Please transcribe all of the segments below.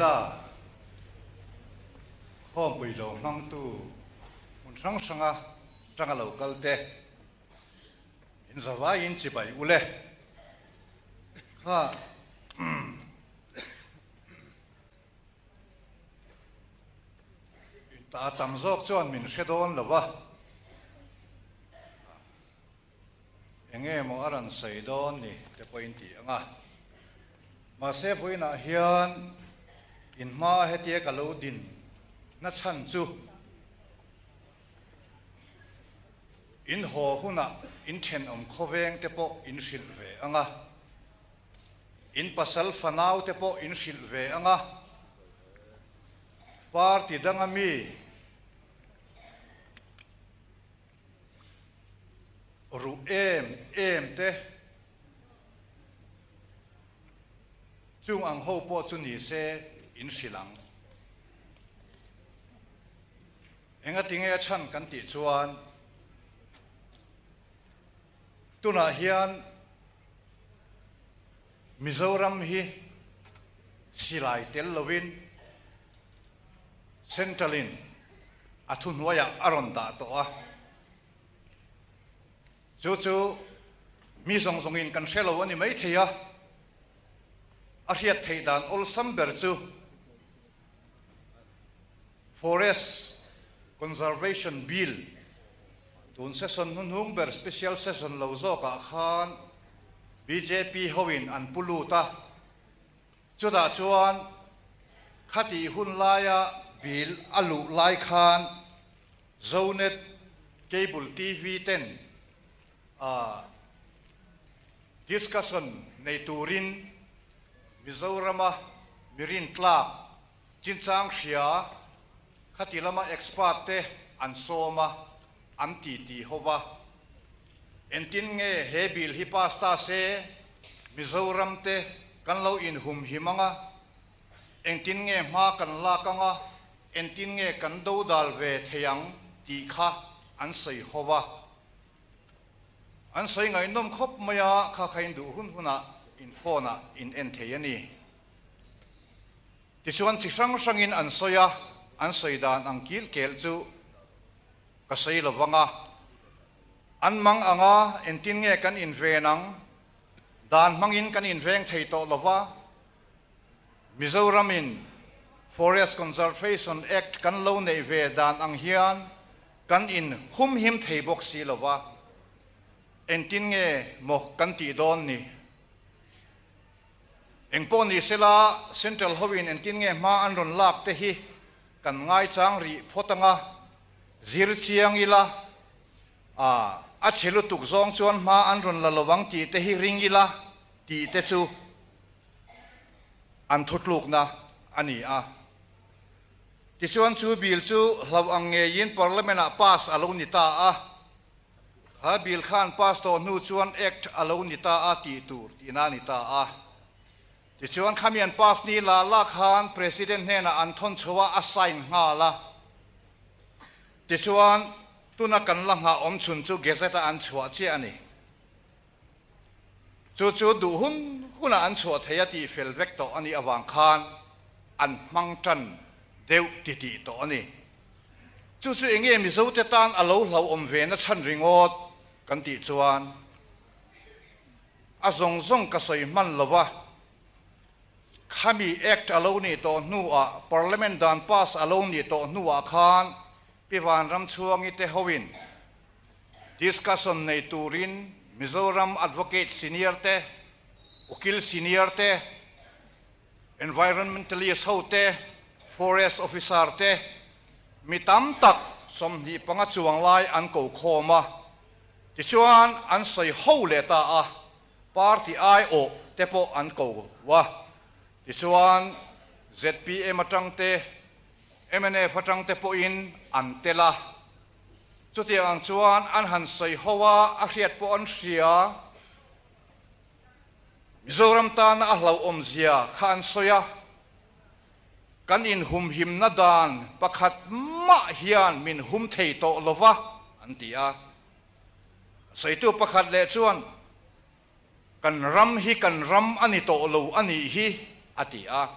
Vela khawmpui lo hmangtu hmun hrang hranga tanga lo kal te in zavaiin chibai ule kha. Ta tam zawk chuan min hre dawn lo va, enge maw a rawn sawi dawn ni te pawhin ti ang a. Mahse vawiinah hian in hmaa hetia ka lo din na chhan chu in haw hunah in thenawm khawveng te pawh in hrilh ve ang a. In pasal fanau te pawh in hrilh ve ang a, party danga mi ruh em em te chung ang ho pawh chu ni se in hrilh ang. Engatinge a chhan kan tih chuan tunah hian Mizoram hi silai tel lovin Central in a thuhnuaiah a rawn dah tawh a, chu chu mi zawng zawngin kan hre lo a ni maithei a, a hriat theih dan awlsam ber chu Forest Conservation Bill tun session hnuhnung ber special session lo zawkah khan bjp hoin an pu lut a, chutah chuan khatih hun laia bill a luh lai khan Zonet Cable TV ten discussion nei turin Mizorama mirin tlak Chinchang hria, khati lama expert te an sawm a, an titi ho va. Engtin nge he bill hi pass ta se Mizoram te kan lo inhumhim ang a, engtin nge hma kan lak ang a, engtin nge kan dodal ve thei ang tih kha an sawi ho va. An sawi ngaihnawm khawp mai a, kha kha in duh hun hunah in phone ah in en thei a ni. Tichuan chi hrang hrangin an sawi a, an sawi dan ang kil kel chu ka sawi lo vang a. An mang ang a, engtin nge kan inven ang? Dan hmangin kan inveng thei tawh lo va, Mizoramin Forest Conservation Act kan lo neih ve dan ang hian kan in humhim thei bawk si lo va, engtin nge maw kan tih dawn ni? Engpawh ni sela, Central hoin engtin nge hma an rawn lak te hi kan ngaichang rih phawt anga zir chiang ila, a chhe lutuk zawng chuan hma an rawn la lovang tih te hi ring ila tih te chu an thutlukna a ni a. Tichuan chu bill chu hlauh ang ngeiin Parliament-ah pass a lo ni ta a. Kha bill khan pass tawh hnu chuan Act a lo ni ta a tih tur tihna a ni ta a. Tichuan khami an pass ni la la khan President hnenah an thawn chho a, a sign nghal a. Tichuan tuna kan la nghah awm chhun chu Gazette a an chhuah chiah a ni. Chu chu duh hun hunah an chhuah thei a tih fel vek tawh a nih avang khan an hmang tan deuh titih tawh a ni. Chu chu enge Mizote tan a lo hlauhawm ve na chhan ringawt kan tih chuan a zawng zawng ka sawi hman lo va, khami Act a lo nih tawh hnuah, Parliament dan pass a lo nih tawh hnuah khan Pi Vanramchhuangi te hoin Discussion nei turin Mizoram Advocate Senior te, Ukil Senior te, Environmentalist ho te, Forest Officer te, mi tam tak 25 chuang lai an ko khawm a, tichuan an sawi ho leh ta a, party aiawh te pawh an ko a, tichuan zpm atang te, mnf atang te pawhin an tel a. Chutiang ang chuan an han sawi ho a, a hriat pawh an hria. Mizoram tana a hlauhawmzia kha an sawi a, kan inhumhimna dan pakhat mah hian min hum thei tawh lo va, an ti a. A sawitu pakhat leh chuan, Kan ram hi kan ram a ni tawh lo a nih hi, a ti a.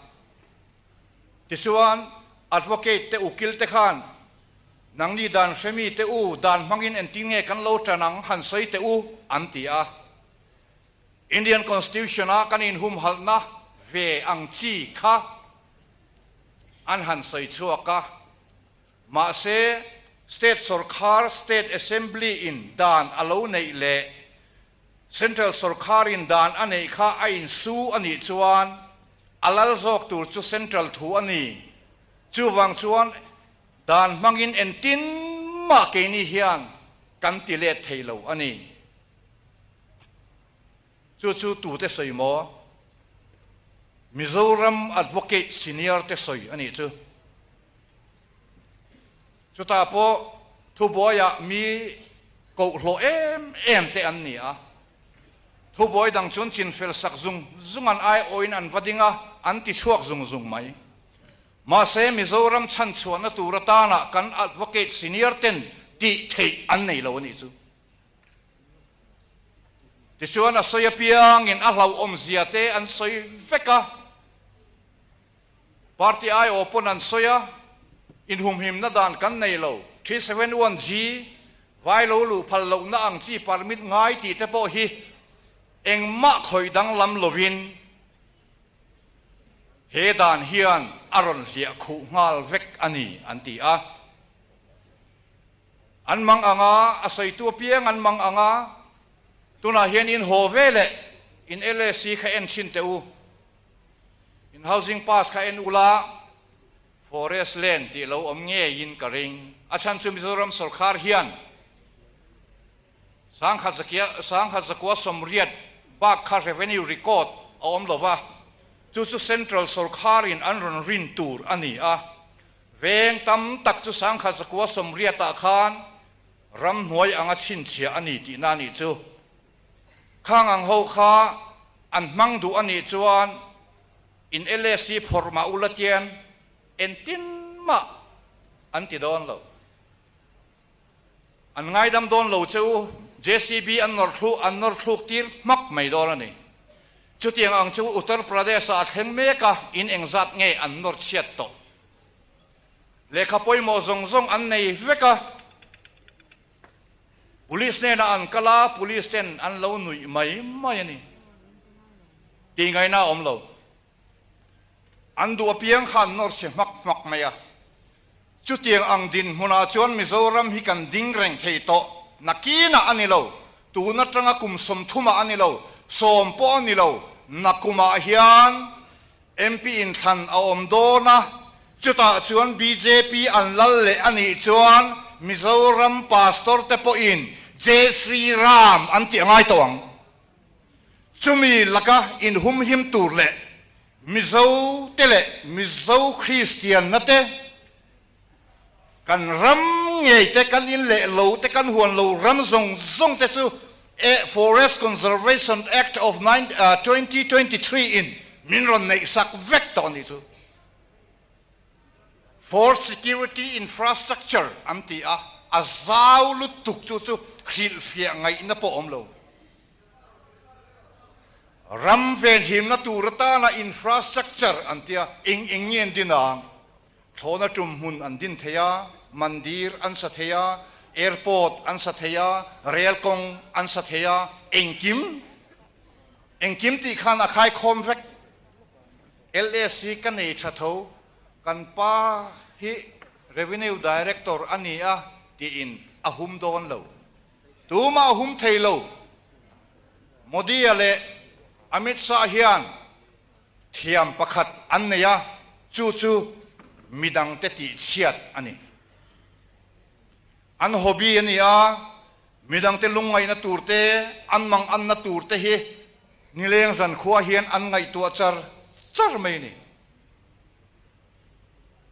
Tichuan, advocate te ukil te khan nangni dan hremi te u dan hmangin engtin nge kan lo tan ang han sawi teh u an ti a. Indian Constitution a kan inhumhalhna ve ang chi kha an han sawi chhuak a. Mahse, State sawrkhar, State Assembly in dan a lo neih leh Central sawrkhar in dan a neih kha a insu a nih chuan a lal zawk tur chu Central thu a ni. Chuvang chuan dan hmangin entin mah keini hian kan ti let thei lo a ni. Chu chu tute sawi maw? Mizoram Advocate Senior te sawi a nih chu. Chutah pawh thubuaiah mi koh hlawh em em te an ni a. Thubuai dang chuan chinfel sak zung zung an aiawhin an va ding a, an ti chhuak zung zung mai. Mahse Mizoram chhanchhuahna tur atana kan Advocate Senior ten tih theih an nei lo a nih chu. Tichuan a sawi apiangin a hlauhawmzia te an sawi vek a, party aiawh pawn an sawi a, inhumhimna dan kan nei lo, 371G, vai lo luh phal lohna ang chi permit ngai tih te pawh hi engmah khawih danglam lovin he dan hian a rawn hliah khuh nghal vek a ni an ti a. An mang ang a, a sawitu apiang an mang ang a, tunah hian in haw ve leh in LAC kha en thin teh u, in housing pass kha en ula, forest land tih lo awm ngeiin ka ring. A chhan chu Mizoram sawrkhar hian sangkhat zakia sangkhat zakua sawmriat bak kha revenue record a awm lo va, chu chu central sawrkharin an rawn rin tur a ni a. Veng tam tak chu sangkhat zakua sawmriatah khan ramhnuai anga chhinchhiah a ni tihna a nih chu. Khang ang ho kha an hmang duh a nih chuan in LAC phawrh mah ula tian entin mah an ti dawn lo. An ngaidam dawn lo che u, JCB an nawr thluk an nawr thluk tir hmak mai dawn a ni. Chutiang ang chu Uttar Pradesh ah a thleng mek a, in engzat nge an nawr chhiat tawh? Lehkha pawimawh zawng zawng an nei vek a, Police hnenah an kal a, Police ten an lo nuih mai mai a ni. Tih ngaihna a awm lo. An duh apiang kha an nawr chhe hmak hmak mai a. Chutiang ang dinhmunah chuan Mizoram hi kan ding reng thei tawh. Nakinah a ni lo, tun atanga kum sawmthumah a ni lo, sawm pawh a ni lo, nakumah hian MP inthlan a awm dawn a, chutah chuan bjp an lal leh a nih chuan Mizoram Pastor te pawhin Jai Shri Ram an tih a ngai tawh ang. Chumi laka inhumhim tur leh Mizo te leh Mizo Kristianna te, kan ram ngei te, kan in leh lo te, kan huan lo ram zawng zawng te chu e Forest Conservation Act of 2023 in min rawn neih sak vek tawh a nih chu. For Security Infrastructure an ti a, a zau lutuk chu chu hrilhfiah ngaihna pawh awm lo. Ram venhimna tur atana infrastructure an tia eng eng nge an din ang? Thlawhna tum hmun an din thei a, mandir an sa thei a, airport an sa thei a, rail kawng an sa thei a, engkim engkim tih khan a khaikhawm vek. LSC ka nei tha tho, kan pa hi Revenue Director a ni a tiin a hum dawn lo. Tumah a hum thei lo. Modi-a leh Amit Shah hian thiam pakhat an nei a, chu chu midangte tihchhiat a ni. An hobby a ni a, midangte lungngaihna tur te, an manganna tur te hi nileng zankhua hian an ngaihtuah char char mai a ni.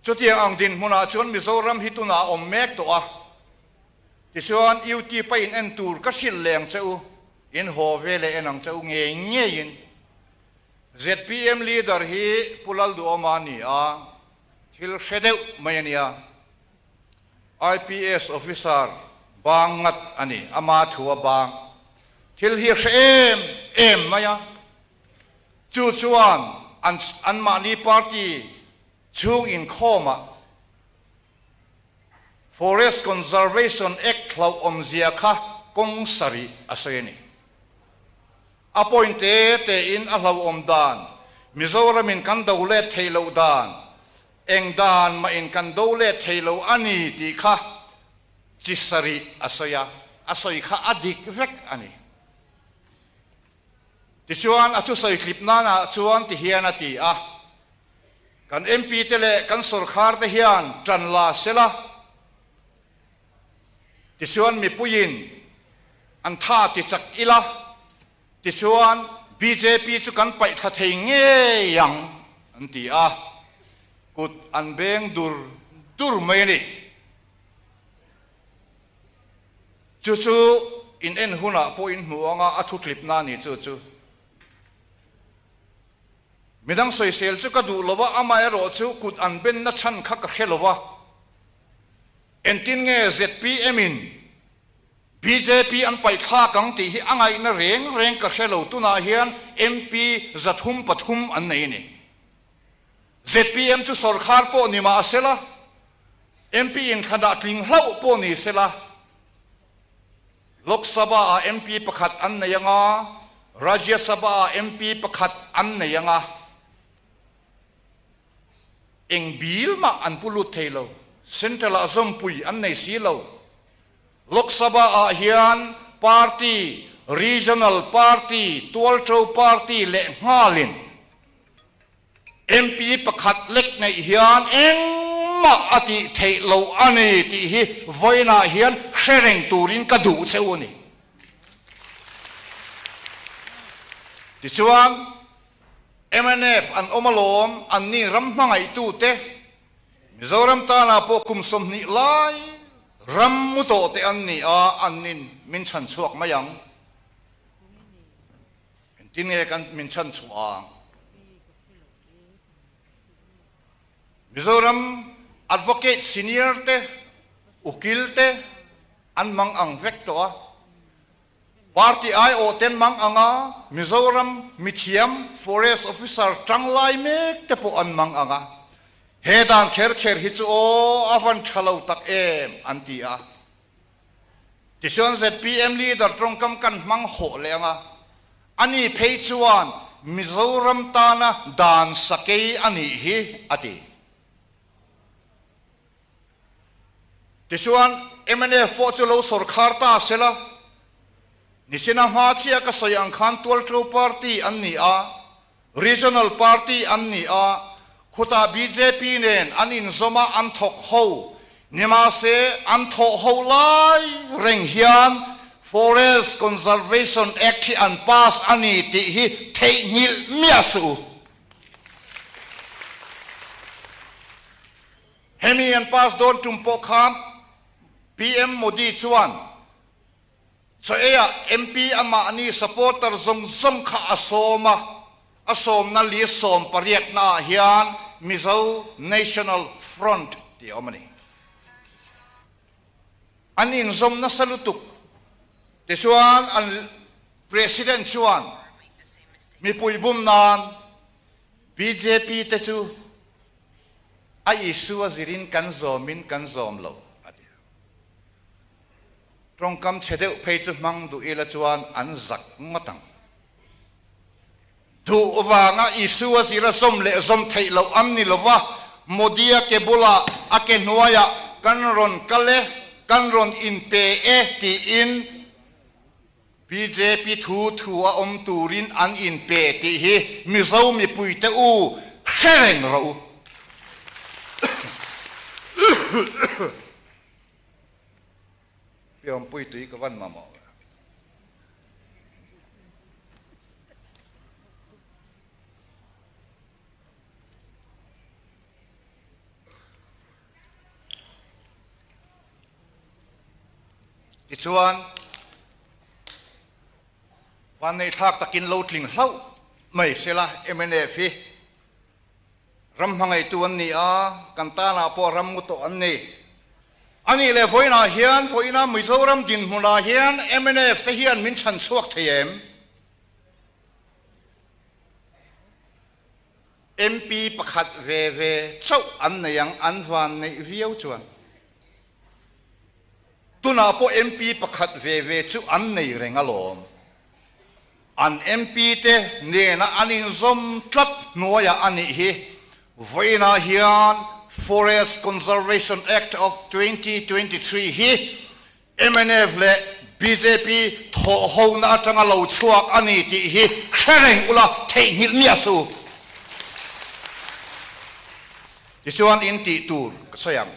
Chutiang ang dinhmunah chuan Mizoram hi tunah a awm mek tawh a. Tichuan, UT pa in en tur ka hrilh leh ang che u, in haw ve leh en ang che u ngei ngeiin. Zpm leader hi Pu Lalduhawma a ni a, thil hre deuh mai a nia. IPS officer bang ngat a ni, ama thu a bang. Thil hi a hre em em mai a. Chu chuan an anmahni party. Chhung inkhawmah Forest Conservation Act hlauhawmzia kha kawng sarih a sawi a ni. A point te tein a hlauhawm dan, Mizoramin kan do let theih loh dan, eng dan mahin kan do let thei lo a ni tih kha chi sarih a sawi a, a sawi kha a dik vek a ni. Tichuan a thusawi tlip nanah chuan ti hian a ti a, Kan MP te leh kan sawrkhar te hian tan la sela, tichuan mipuiin an tha ti chak ila, tichuan bjp chu kan paih thla thei ngei ang, an ti a, kut an beng dur dur mai a ni. Chu chu in en hunah pawh in hmu anga a thu tlipna a ni chu chu. Midang sawisel chu ka duh lo a, amaherawh chu kut an benna chhan kha ka hre lo a. Engtin nge zpm in bjp an paih thlak ang tih hi a ngaihna reng reng ka hre lo, tunah hian MP 303 an nei a ni. Zpm chu sawrkhar pawh ni mah sela, MP inthlanah tling hlauh pawh ni sela, Lok Sabha-ah MP pakhat an nei ang a, Rajya Sabha-ah MP pakhat an nei ang a, eng bil mah an pu lut thei lo, Central-ah zawmpui an nei si lo. Lok Sabha-ah hian party, regional party, tualṭo party leh nghalin MP pakhat lek neih hian engmah a tih theih loh a ni tih hi vawiinah hian hre reng turin ka duh cheu a ni. Tichuan, mnf an awm alawm, anni ram hmangaihtute, Mizoram tanah pawh kum 20 lai ram mu tawh te an ni a, annin min chhan chhuak mai ang. Engtin nge kan min chhan chhuah ang? Mizoram Advocate Senior te, Ukil te an mang ang vek tawh a. Party aiawh te an mang ang a, Mizoram mithiam Forest Officer tanglai mek te pawh an mang ang a. He dan kher kher hi chu aw a van tha lo tak em an ti a. Tichuan zpm leader tawngkam kan hmang hawh leh ang a, ani phei chuan Mizoram tana dan sakei a nih hi a ti. Tichuan mnf pawh chu lo sawrkhar ta sela, nichina hma chiah ka sawi ang khan Tualṭo party an ni a, Regional party an ni a, khutah bjp nen an inzawm a, an thawk ho. Nimahse, an thawh ho lai reng hian Forest Conservation Act hi an pass a ni tih hi theihnghilh miah suh u. Hemi an pass dawn tum pawh kha PM Modi chuan Chaw eiah MP a mahni supporter zawng zawng kha a sawm a, a sawmna list 18 naah hian Mizo National Front tih a awm a ni. An inzawm nasa lutuk. Tichuan an President chuan mipui bum nan bjp te chu a issue a zirin kan zawmin kan zawm lo a ti. Tawngkam chhe deuh phei chu hmang duh ila chuan an zak ngawt ang. Duh vanga Isua zira zawm leh zawm theih loh an ni lova, Modi-a ke bulah a ke hnuaiah kan rawn kal e, kan rawn inpe e tiin bjp thu thu a awm turin an inpe tih hi Mizo mipuite u hre reng rawh u. Piawmpui tui ka van mamawh ve. Tichuan, vanneihthlak takin lo tling hlauh mai sela mnf hi Ram hmangaihtu an ni a, kan tanah pawh ram ngu tawh an ni. A nih leh vawiinah hian, vawiina Mizoram dinhmunah hian mnf te hian min chhan chhuak thei em? MP pakhat ve ve chauh an nei ang an van neih viau chuan. Tunah pawh MP pakhat ve ve chu an nei reng alawm. An MP te nena an inzawm tlat hnuaiah a nih hi. Vawiinah hian Forest Conservation Act of 2023 hi mnf leh bjp thawhhona atanga lo chhuak a ni tih hi hre reng ula theihnghilh miah su. Tichuan in tih tur ka sawi ang.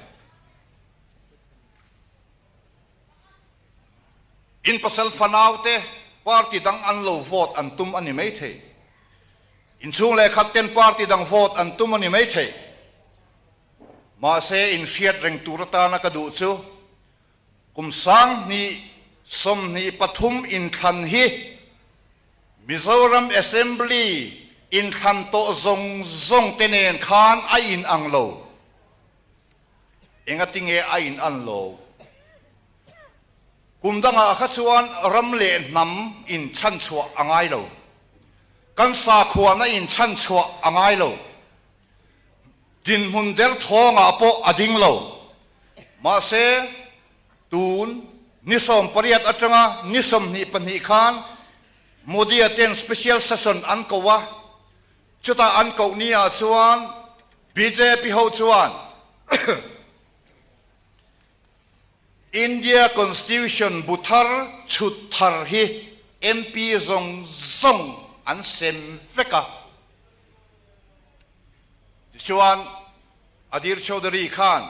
In pasal fanaute party dang an lo vote an tum a ni maithei. In chhung leh khat ten party dang vote an tum a ni maithei. Mahse in hriat reng tur atana ka duh chu kum 2023 inthlan hi Mizoram Assembly inthlan tawh zawng zawng te nen khan a inang lo. Engatinge a in an lo? Kum dangah kha chuan ram leh hnam in chhanchhuah a ngai lo. Kan sakhuana in chhanchhuah a ngai lo. Dinhmun derthawngah pawh a ding lo. Mahse, tun ni 18 atanga ni 22 khan Modi-a ten special session an ko a, Chutah an koh ni ah chuan bjp ho chuan India Constitution bu thar chhut thar hi MP zawng zawng an sem vek a. Tichuan Adhir Chaudhary khan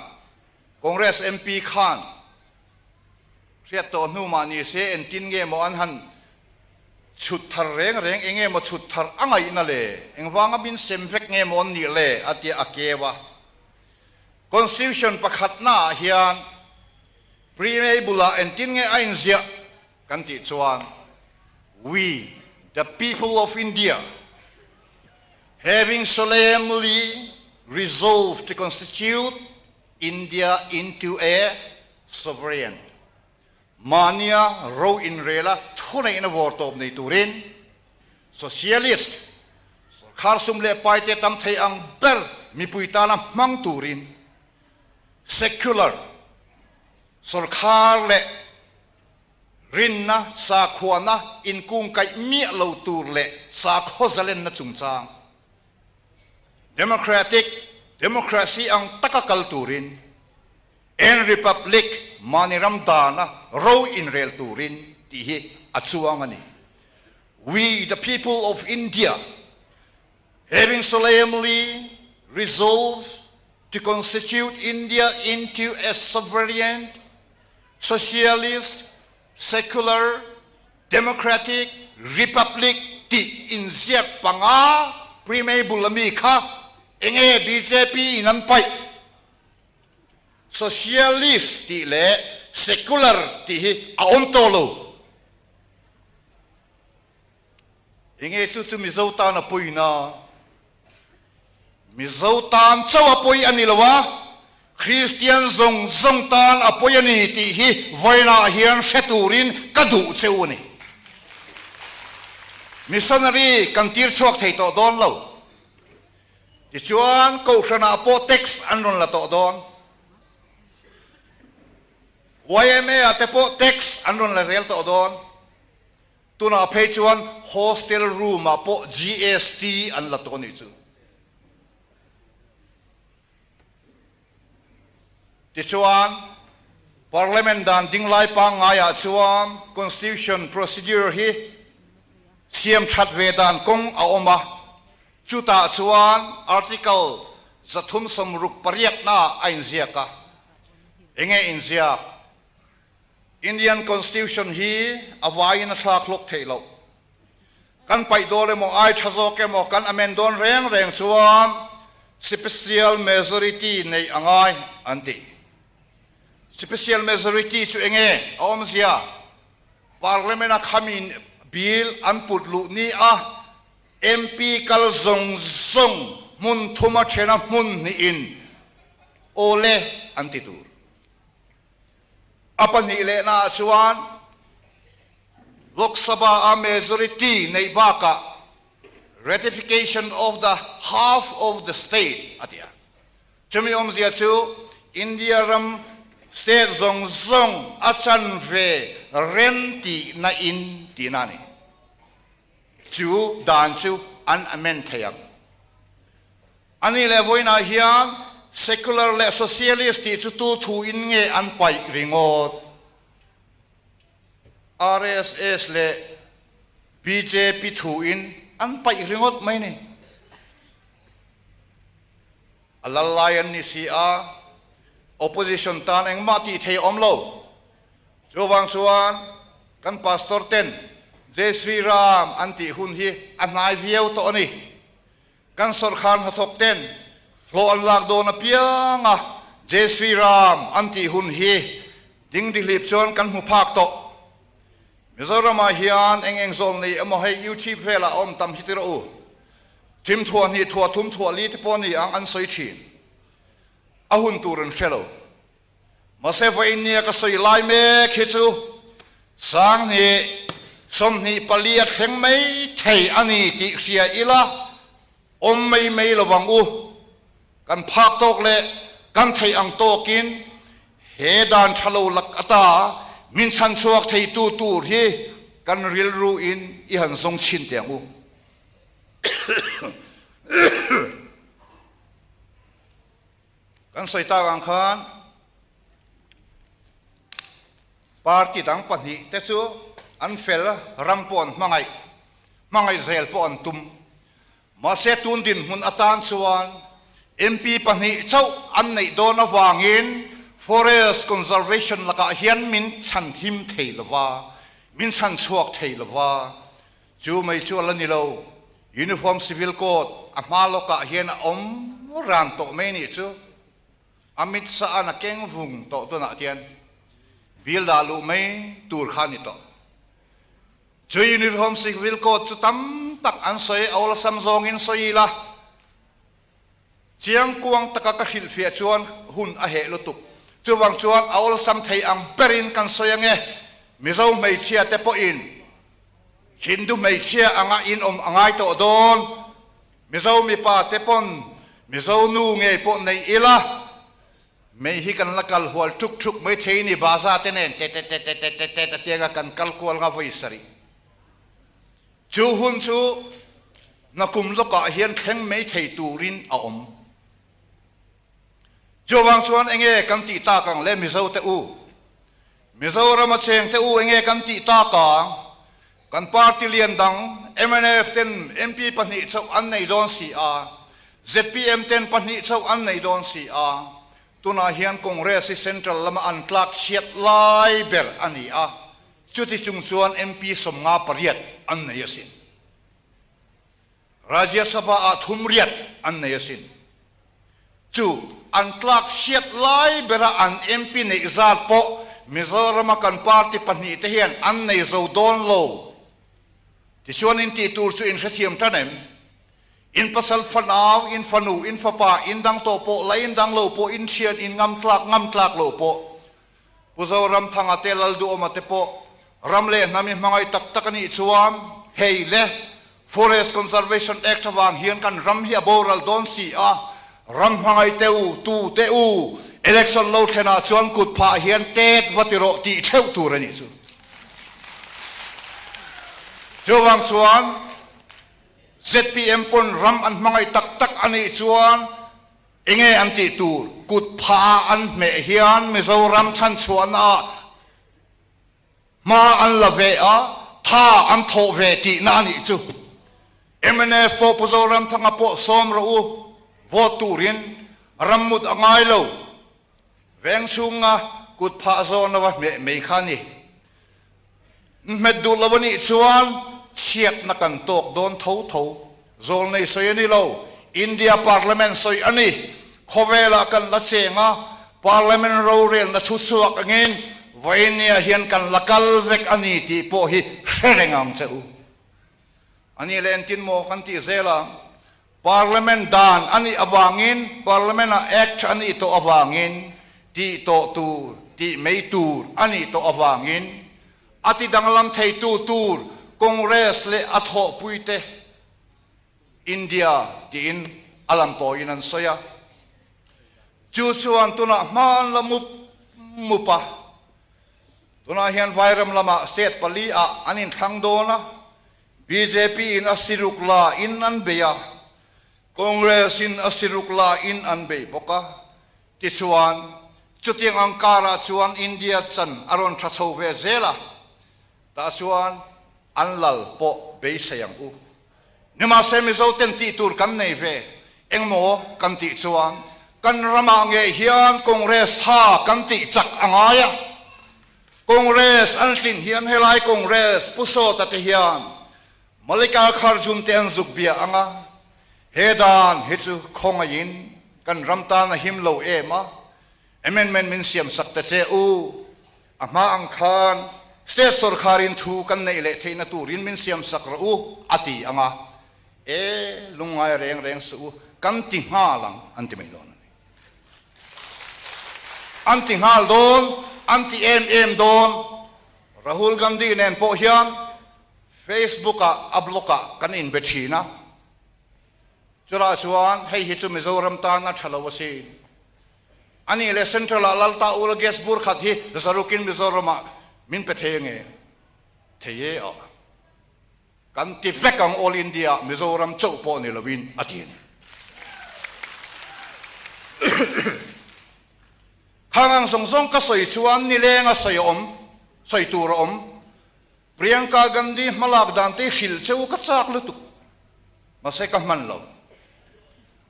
Congress MP khan Hriat tawh hnu mah ni se entin nge maw an han chhut thar reng reng, enge maw chhut thar a ngaihna le, engvanga min sem vek nge maw an nih le a tia a keu a. Constitution pakhatna ah hian Preamble ah entin nge a inziah kan tih chuan We, the people of India, having solemnly resolved to constitute India into a sovereign, mahnia ro inrela thuneihna vawr tawp nei turin socialist sorkar sum leh paite tam thei ang ber mipui tana hmang turin secular sorkar leh rinna sakhuana inkungkaih miah lo tur leh sakhaw zalenna chungchang Democratic democracy ang taka kal turin and Republic mahni ram dana ro inrel turin tih hi a chuang a ni. We the people of India having solemnly resolved to constitute India into a sovereign, socialist, secular, democratic republic tih inziak panga preamble ami kha enge bjp in an paih? Socialist tih leh secular tih hi a awm tawh lo. Enge chu chu Mizo tan a pawina? Mizo tan chauh a pawi a ni lo a, Kristian zawng zawng tan a pawi a ni tih hi vawiinah hian hre turin ka duh che u a ni. Missionary kan tir chhuak thei tawh dawn lo. Tichuan Kohhranah pawh tax an rawn la tawh dawn. YMA ah te pawh tax an rawn la zel tawh dawn. Tunah phei chuan hostel room ah pawh GST an la tawh a nih chu. Tichuan, Parliament dan ding lai pangngai ah chuan Constitution procedure hi siam that ve dan kawng a awm a, chutah chuan Article 368 na ah a inziak a. Enge inziak? Indian Constitution hi a vaiin a thlak hlawk theih loh. Kan paih dawn emaw, ai tha zawk emaw, kan amend dawn reng reng chuan special majority neih a ngai an ti. Special majority chu enge a awmzia? Parliament a khamin bill an put luh ni a MP kal zawng zawng hmun thuma thena hmun hnihin awle an ti tur. A pahnih lehnaah chuan Lok Sabha-a majority neih bakah Ratification of the half of the state a ti a. Chumi awmzia chu India ram state zawng zawng a chanve rem tihna in tihna a ni. Chu dan chu an amend thei ang. A nih leh vawiinah hian secular leh socialist tih chu tu thu in nge an paih ringawt? RSS leh bjp thu in an paih ringawt mai ni. A lal lai an ni si a, opposition tan engmah tih thei a awm lo. Chuvang chuan kan pastor ten Jai Sri Ram an tih hun hi a hnai viau tawh a ni. Kan sawrkar hnathawk ten hlawh an lak dawn apiang a Jai Sri Ram an tih hun hi dingdihlip chuan kan hmu phak tawh. Mizoramah hian eng eng zawl nei emaw hei YouTube velah a awm tam hi ti rawh u. Thim thuah hnih thuah thum thuah li te pawh ni ang an sawi thin. A hun tur an hre lo. Mahse vawiin nia ka sawi lai mek hi chu 2024 a thleng mai thei a ni tih hria ila awm mai mai lo vang u. Kan phak tawk leh kan theih ang tawkin he dan tha lo lak ata min chhan chhuak theitu tur hi kan rilru in i han zawng chhin teh ang u. Kan sawi tak ang khan party dang pahnih te chu an fel ram pawh an hmangaih, hmangaih zel pawh an tum. Mahse tun dinhmun atan chuan MP pahnih chauh an neih dawn avangin Forest Conservation lakah hian min chhan him thei lova, min chhan chhuak thei lova. Chu mai chu a la ni lo, Uniform Civil Code a hma lawkah hian a awm ran tawh mai nih chu. Amit Shah-a'n a keng vung tawh tunah hian bill dah luh mai tur kha a ni tawh. Chu Uniform Civil Code chu tam tak an sawi, a awlsam zawngin sawi ila, Chiang kuang taka ka hrilhfiah chuan hun a heh lutuk. Chuvang chuan a awlsam thei ang berin kan sawi ange. Mizo hmeichhia te pawhin Hindu hmeichhia anga in awm a ngai tawh dawn. Mizo mipa te pawn Mizo nu ngei pawh nei ila, mei hi kan la kal hual ṭuk ṭuk mai thei ni baza te nen te te te te te te te tianga kan kal kual nga vawi sarih. Chu hun chu nakum lawkah hian thleng mai thei turin a awm. Chuvang chuan enge kan tih tak ang le Mizo te u? Mizorama cheng te u enge kan tih tak ang? Kan party lian dang mnf ten MP pahnih chauh an nei dawn si a, zpm ten pahnih chauh an nei dawn si a, tunah hian Congress hi central lama an tlak chhiat lai ber a ni a, Chuti chung chuan MP 58 an nei asin. Rajya Sabha ah thum riat an nei asin. Chu an tlak chhiat lai bera an MP neih zat pawh Mizorama kan party pahnih te hian an nei zo dawn lo. Tichuan in tih tur chu in hrethiam tan em? In pasal fanau, in fanu, in fapa, in dang tawh pawh, la in dang lo pawh, in thian, in ngam tlak, ngam tlak lo pawh Pu Zoramthanga te Lalduhawma te pawh ram leh hnam i hmangaih tak tak a nih chuan hei le Forest Conservation Act avang hian kan ram hi a boral dawn si a, ram hmangaih te u, tu te u, election lo thlenah chuan kut phah hian tet va ti rawh tih theuh tur a nih chu. Chuvang chuan zpm pawn ram an hmangaih tak tak a nih chuan Enge an tih tur? Kut pha an hmeh hian Mizoram chhanchhuahna ah hma an la ve a, tha an thawh ve tihna a nih chu. Mnf pawh Pu Zoramthanga pawh sawm rawh u, vote turin rammut a ngai lo. Veng chhunga kut phah zawn lova hmeh mai kha a ni. Hmet duh lo a nih chuan chhiatna kan tawk dawn tho tho. Zawlnei sawi a ni lo, India Parliament sawi a ni. Khawvelah kan la cheng a, Parliament rorelna thu chhuak angin vawinia hian kan la kal vek a ni tih pawh hi hre reng ang che u. A ni leh engtin maw kan tih zel ang? Parliament dan a nih avangin, Parliament-ah Act a nih tawh avangin, tih tawh tur, tih mai tur a nih tawh avangin, a ti danglam theitu tur Congress leh a thawhpuite India tiin a lam tawiin an sawi a. Chu chuan tunah hman la mup mup a. Tunah hian Vairam lamah state pali ah an inthlang dawn a, bjp in a siruk la in an bei a, Congress in a siruk la in an bei bawk a. Tichuan, chutiang ang karah chuan India chan a rawn tha chho ve zel a, tah chuan an lal pawh beisei ang u. Nimahse Mizo ten tih tur kan nei ve, engmaw kan tih chuan kan ramah ngei hian Congress tha kan tih chak a ngai a. Congress an tlin hian helai Congress Pu Sawta te hian Malika Kharjun te an zuk bia ang a, he dan hi chu khawngaihin kan ram tan a him lo em a, amendment min siam sak ta che u, a hma ang khan state sorkharin thu kan neih leh theihna turin min siam sak rawh u a ti ang a, e lungngai reng reng suh u, kan ti nghal ang an ti mai dawn a ni. An ti nghal dawn, an ti em em dawn, Rahul Gandhi nen pawh hian Facebook ah a blog ah kan inbe thin a, chulah chuan hei hi chu Mizoram tan a tha lo asin. A nih leh Central ah Lalta Ula gas bur khat hi zarukin Mizoram ah min pe thei ange? Thei e a. Kan ti vek ang All India ah Mizoram chauh pawh ni lovin a ti a ni. Khang ang zawng zawng ka sawi chuan nileng a sawi a awm, sawi tur a awm. Priyanka Gandhi hmalak dan te hrilh che u ka chak lutuk. Mahse ka hman lo.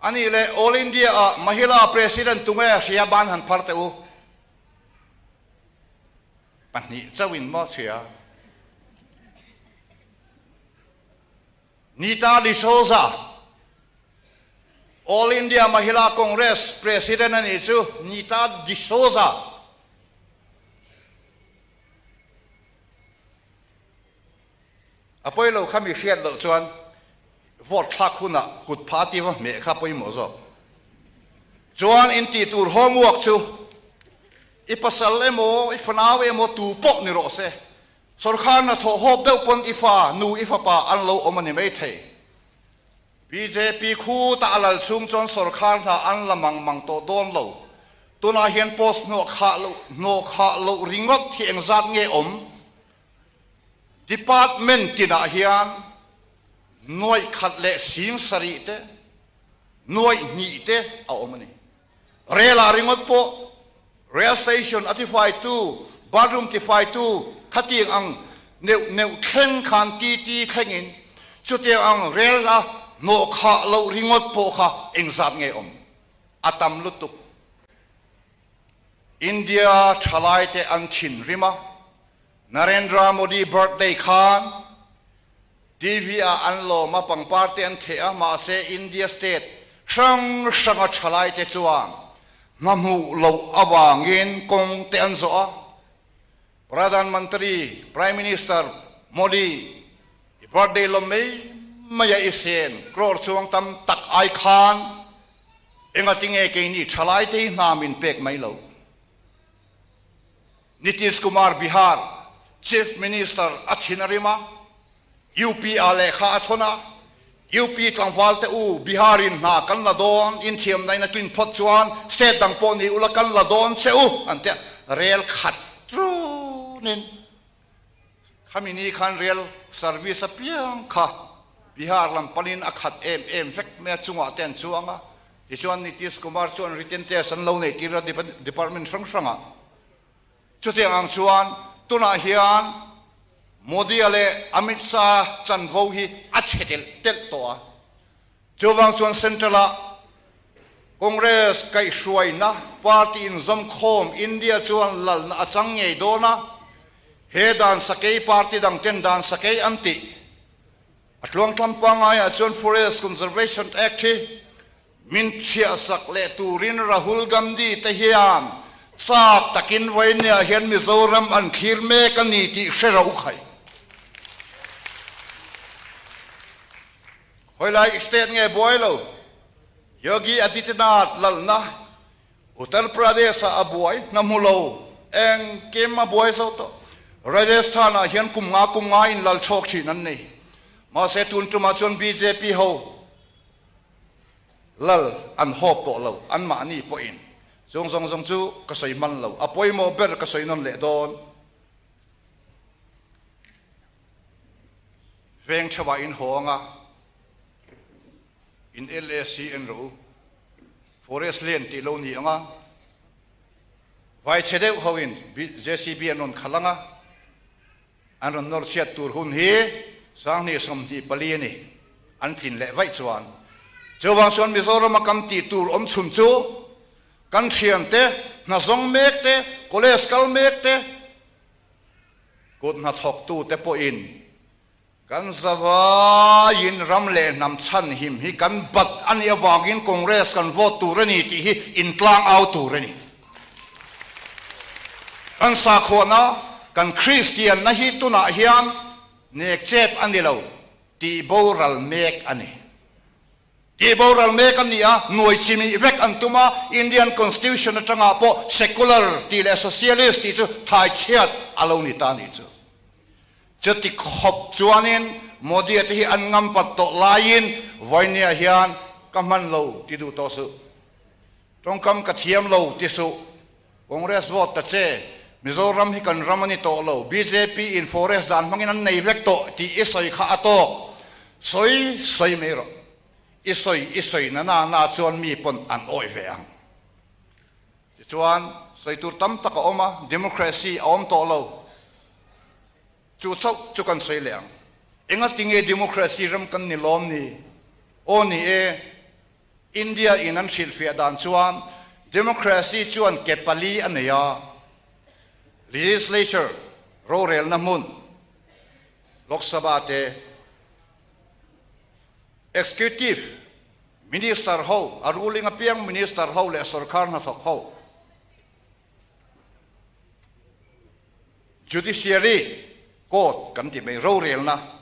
A nih leh All India ah Mahila President tunge hria ban han phar teh u. Pahnih chauhin maw hria. Nita D'Souza, All India Mahila Congress President a nih chu Nita D'Souza. A pawi lo kha mi hriat loh chuan vote thlak hunah kut pha tiva hmeh kha pawimawh zawk. Chuan in tih tur homework chu i pasal emaw i fanau emaw tu pawh ni rawh se. Sorkar hnathawh hawp deuh pawn i fa, nu i fapa an lo awm a ni maithei. Bjp khu ta a lal chhung chuan sorkar hna an la mang mang tawh dawn lo. Tunah hian post hnawh khah loh hnawh khah loh ringawt hi engzat nge awm? Department tinah hian nuaih khat leh sing sarih te, nuaih hnih te a awm a ni. Rel ah ringawt pawh rail station a tifaitu, bathroom tifaitu khatiang ang neuh neuh thleng khan titi thlengin chutiang ang rel a hnawh khah loh ringawt pawh kha engzat nge awm? A tam lutuk. India thalaite an thinrim a, Narendra Modi birthday khan TV ah an lawm a, pangpar te an theh a, mahse India state hrang hranga thalai te chuan hna hmuh loh avangin kawng te an zawh a. Pradhan Mantri, Prime Minister, Modi i birthday lawm mai mai a i sen crore chuang tam tak ai khan engatinge keini thalai te hi hna min pek mai lo? Nitish Kumar Bihar Chief Minister a thin a rim a, UP ah lehkha a thawn a, UP tlangval te u Bihar in hna kan la dawn, inthiamna in a tlin phawt chuan state dang pawh ni ula kan la dawn che u an ti a, rel khat runin khami ni khan rel service apiang kha Bihar lam panin a khat em em vek mai a, chungah te an chuang a, tichuan Nitish Kumar chuan written test an lo neih tir a department hrang hrangah. Chutiang ang chuan tunah hian Modi-a leh Amit Shah chanvo hi a chhe telh telh tawh a. Chuvang chuan Central-ah Congress kaihhruaina party inzawmkhawm India chuan lalna a chang ngei dawn a, he dan sakei party dang ten dan sakei an tih a tluangtlam pangaiah chuan Forest Conservation Act hi Min chhiahsak leh turin Rahul Gandhi te hian chak takin Vainia hian Mizoram an thlir mek a ni tih hre ro khai. Khawilai state nge buai lo? Yogi Adityanath lalna Uttar Pradesh ah a buai hna hmu lo, engkim a buai zo tawh. Rajasthan ah hian kum nga kum nga in lal chhawk thin an nei. Mahse tun tumah chuan bjp ho. Lal an hawp tawh lo, anmahni pawhin. Chung zawng zawng chu ka sawi hman lo, a pawimawh ber ka sawi nawn leh dawn. Veng theuhah in haw anga in LAC en rawh u, Forest Land tih lo ni anga vai chhe deuh ho in JCB an rawn khalh anga an rawn nawr chhiat tur hun hi 2024 a ni, an tlin leh vaih chuan. Chuvang chuan Mizorama kan tih tur awm chhun chu kan thiante, hna zawng mek te, college kal mek te, Kut hnathawktute pawhin kan zavaiin ram leh hnam chhanhim hi kan bat a nih avangin Congress kan vote tur a ni tih hi intlang au tur a ni. Kan sakhuana, kan Kristianna hi tunah hian nekchep a ni lo tih boral mek a ni. Tih boral mek an ni a, nuai chimih vek an tum a, Indian Constitution atangah pawh secular tih leh socialist tih chu thai chhiat a lo ni ta a nih chu. Chuti khawp chuanin Modi-a te hi an ngam pat tawh laiin Vawiniah hian ka hman lo ti duh tawh suh. Tawngkam ka thiam lo ti suh. Congress vote ta che, Mizoram hi kan ram a ni tawh lo, bjp in forest dan hmangin an nei vek tawh tih i sawi kha a tawk. Sawi sawi mai rawh. I sawi i sawi na na na chuan mi pawn an awih ve ang. Tichuan, sawi tur tam tak a awm a, democracy a awm tawh lo. Chu chauh chu kan sawi leh ang. Engatinge democracy ram kan ni lawm ni? Aw ni e. India in an hrilhfiah dan chuan democracy chuan ke pali a nei a, legislature, rorelna hmun, Lok Sabha te, executive, minister ho, a ruling apiang minister ho leh sorkar hnathawk ho, judiciary, court kan ti mai, rorelna.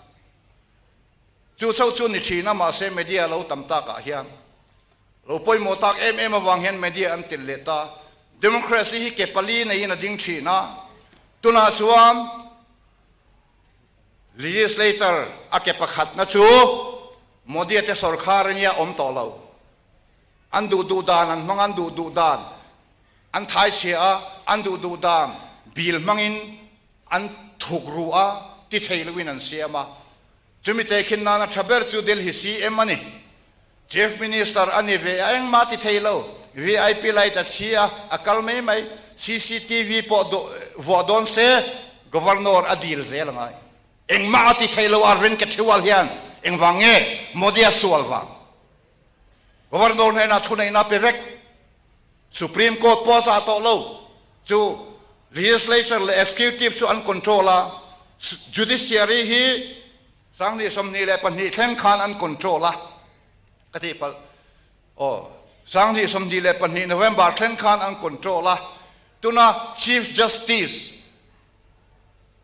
Chu chauh chu ni thin a, mahse media lo tam takah hian lo pawimawh tak em em avang hian media an tel leh ta. Democracy hi ke pali neiin a ding thin a, tunah chuan legislator a ke pakhatna chu Modi-a te sorkar ania awm tawh lo. An duh duh dan an hmang a, an duh duh dan an thai chhia a, an duh duh dan bill hmangin an thuk ru a, ti thei loin an siam a. Chumi tehkhin nana tha ber chu Delhi CM a ni. Chief Minister a ni ve a, engmah ti thei lo. VIP light a chhi a, a kal mai mai. CCTV pawh vuah dawn se, Governor a dil zel a ngai. Engmah a ti thei lo Arvind Kejriwal hian engvang nge Modi a sual vang? Governor hnenah thuneihna pe vek. Supreme Court pawh a zah tawh lo. Chu Legislature leh Executive chu an control a, Judiciary hi 2022 thleng khan an control a, ka tih palh, aw, 2022 November thleng khan an control a, tuna Chief Justice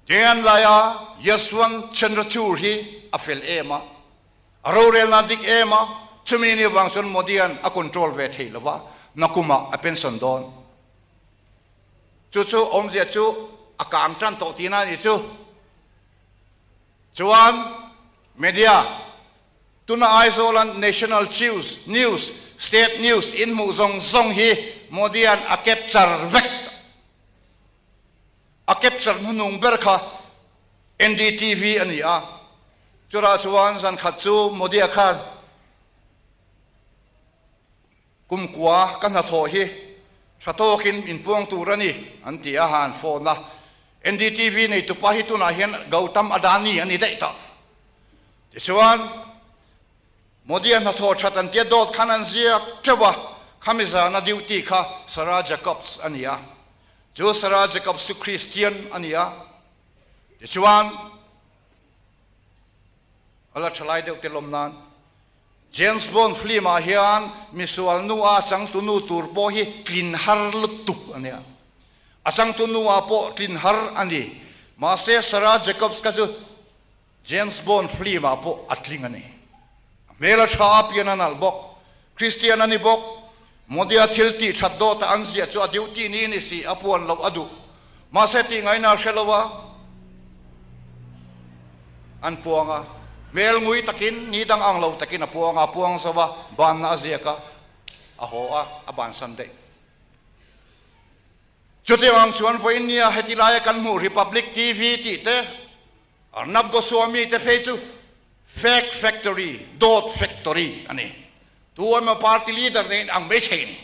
Dyanlaya Yashwant Chandrachur hi a fel em a, A rorelna dik em a, chumi ni vang chuan Modi-a'n a control ve thei lo va, nakumah a pension dawn. Chu chu awmzia chu a kang tan tawh tihna a ni chu. Chuan media, tuna Aizawla national chews, news, state news in hmuh zawng zawng hi Modi-a'n a capture vek tawh. A capture hnuhnung ber kha NDTV a ni a, churah chuan zan khat chu Modi-a khan kumkua ka hnathawh hi tha tawkin inpuang tur a ni an ti a, han phone a. NDTV neitupa hi tunah hian Gautam Adani a ni daih tawh. Tichuan Modi-a hnathawh that an tia dawt khan an ziak teuh a, khami zana duty kha Sarah Jacobs a ni a. Chu Sarah Jacobs chu Kristian a ni a, tichuan a la thalai deuh te lawm nan James Bond film ah hian misual nu a changtu nu tur pawh hi tlin har lutuk a nia. A changtu nu ah pawh tlin har a ni. Mahse Sarah Jacobs kha chu James Bond film ah pawh a tling a ni. A hmel a tha a, pian a nalh bawk. Christian a ni bawk. Modi-a thil tih that dawt a an ziah chu a duty ni ni si, a puan loh a duh. Mahse tih ngaina a hre lo a, an puang a. Hmel ngui takin, ni dang ang lo takin a puang a, a puang zo a, banna a ziak a, a haw a, a bansan daih. Chutiang ang chuan vawiin nia heti laia kan hmuh Republic TV tih te, Arnab Goswami te phei chu fake factory, dawt factory a ni. Tu emaw party leader nen ang mai thei a ni.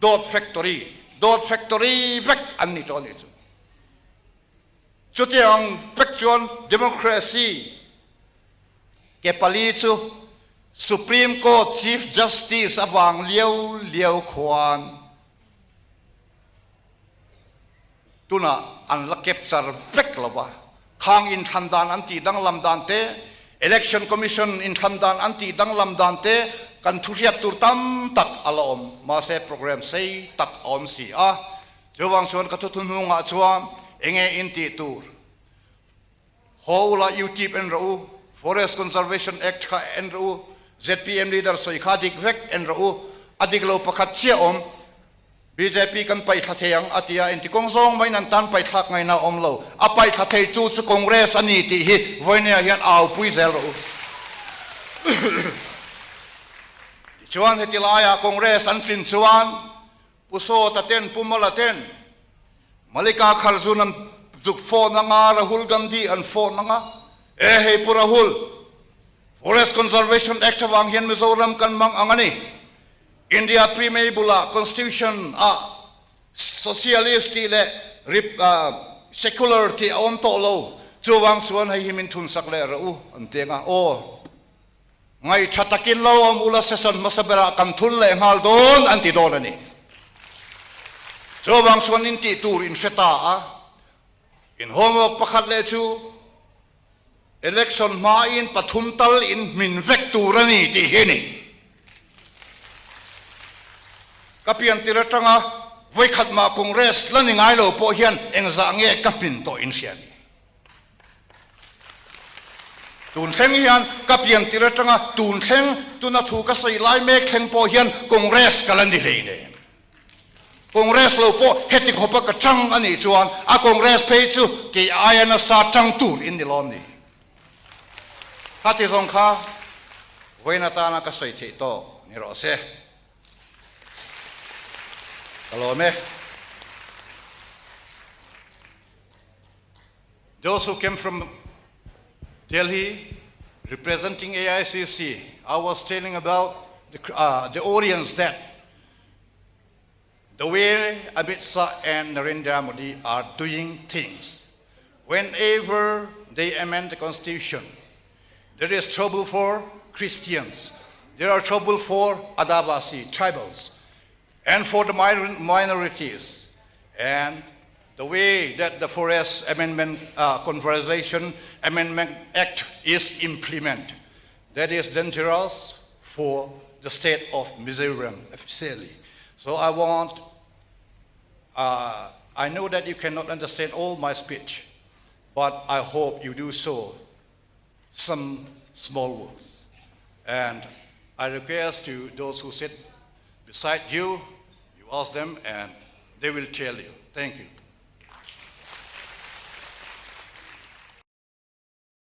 Dawt factory, dawt factory vek an ni tawh a nih chu. Chutiang vek chuan democracy ke pali chu Supreme Court Chief Justice avang liau liau khuan tunah an la capture vek lo va. Khang inthlan dan an tih danglam dan te, Election Commission inthlan dan an tih danglam dan te kan thuhriat tur tam tak a la awm. Mahse program sei tak a awm si a. Chuvang chuan ka thuthu hnungah chuan enge in tih tur? Haw ula YouTube en rawh u, Forest Conservation Act kha en rawh u, zpm leader sawi kha dik vek en rawh u, a dik lo pakhat chiah awm, bjp kan paihthla thei ang a ti a, inti kawng zawng maiin an tan paihthlak ngaihna a awm lo, a paihthla thei tu chu Congress a ni tih hi vawinia hian aupui zel rawh u. Tichuan heti laiah Congress an tlin chuan Pu Sawta ten, Pu Mala ten, Malika Kharjun an zuk phone anga, Rahul Gandhi an phone anga, E hei Pu Rahul, Forest Conservation Act avang hian Mizoram kan mang ang a ni. India Preamble ah, Constitution ah Socialist tih leh Secular tih a awm tawh lo, chuvang chuan hei hi min thunsak leh rawh u an ti anga, aw. Ngaihṭha takin lo awm ula session hmasa berah kan thun leh nghal dawn an ti dawn a ni. Chuvang chuan in tih tur in hre ta a, in homework pakhat leh chu election hmain pathum tal in hmin vek tur a ni tih hi a ni. Ka piantir atanga vawikhat mah Congress la ni ngai lo pawh hian engzah nge ka hmin tawh in hria ni. Tun thleng hian ka pian tir atanga tun thleng tuna thu ka sawi lai mek thleng pawh hian Congress ka la ni hlei nen. Congress lo pawh heti khawpa ka tang a nih chuan a Congress phei chu kei aia nasa tang tur in ni lawm ni. Khati zawng kha vawiin atana ka sawi theih tawk ni rawh se. Ka lawm e. Those who came from Delhi representing AICC, I was telling about the, uh, the audience that the way Amit Shah and Narendra Modi are doing things, whenever they amend the constitution, there is trouble for Christians, there are trouble for Adivasi tribals, and for the minorities. And the way that the Forest Amendment, uh, Conservation Amendment Act is implemented, that is dangerous for the state of Mizoram officially. So I want, uh, I know that you cannot understand all my speech, but I hope you do so some small words. And I request to those who sit beside you, you ask them and they will tell you. Thank you.